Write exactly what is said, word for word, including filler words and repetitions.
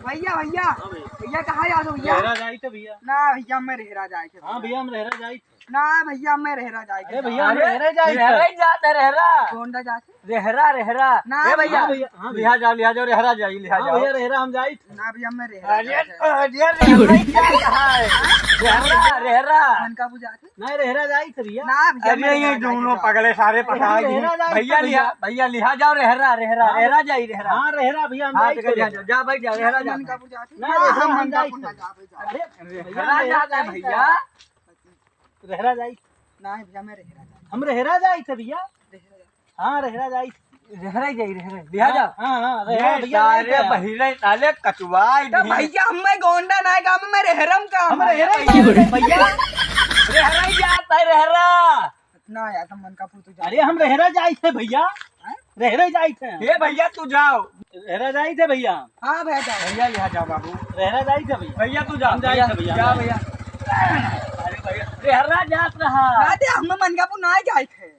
भैया, भैया, हाँ भैया। भैया, कहाँ जात हो भैया? रेहरा जाइत है भैया। ना भैया, मैं रेहरा जाइत है हाँ भैया। भैया, हम रेहरा जाइत है। ना भैया, मैं रेहरा जाइत है। अरे भैया, हम अरे, रेहरा जाइत है। रेहरा ही जात है, रेहरा। गोंडा जात है। रेहरा, रेहरा। ना ए भैया, हाँ भैया, हाँ भैया। लिहा जाओ, लिहा जाओ, रेहरा जाई, लिहा हाँ जाओ। भैया, रेहरा हम जाइत है। ना भैया, मैं रेहरा अरे, जाइत है। अरे, रेहरा ही जात है। रेहरा, रेहरा। मन का बुझात है? नहीं, रेहरा जाइत है भैया। ना भैया, अरे, मैं ये रेहरा जाइत दोनों है। पगले सारे पता अरे, नहीं। रेहरा जाइत भैया, है लिहा, भैया। भैया, लिहा जाओ, रेहरा, रेहरा, हाँ। रेहरा जाई, रेहरा। हाँ, रेहरा भैया, हम हाँ, जाइत तो है। जा, जा, जा भाई, जा, रेहरा जा। मन का बुझात है? नहीं, हाँ, रेहरा हम हम जाइत है। जा, जा भाई, जा। अरे, भैया, रेहरा जात है भैया। रेहरा जाइत। नहीं भैया, मैं रेहरा जाइत। हम रेहरा जाइत है भैया। रेहरा जाइत। हाँ, रेहरा जाइत। रेहरा ही जाई, रेहरा। लिहा जा। हाँ, हाँ, रेहरा ये भैया सारे जाइत है। बहिरे साले कचुआई तो नहीं। भैया, हमें गोंडा ना है, गाँव में रेहरम का हम हमारे रेहरा ही जाइत है भैया। रेहरा ही जात है, रेहरा। ना यार, तुम मन का पूत जा। अरे, हम रेहरा जाइत है भैया। हैं? रेहरा जाइत है। ए भैया, तू जाओ। रेहरा जाइत है भैया। हाँ भैया, जाओ। भैया, लिहा जाओ बाबू। रेहरा जाइत है भैया। भैया, तू जा। हम जाइत है भैया। जा भैया। अरे भैया, रेहरा जात रहा। अरे, हम मन का पूत ना जाइत है।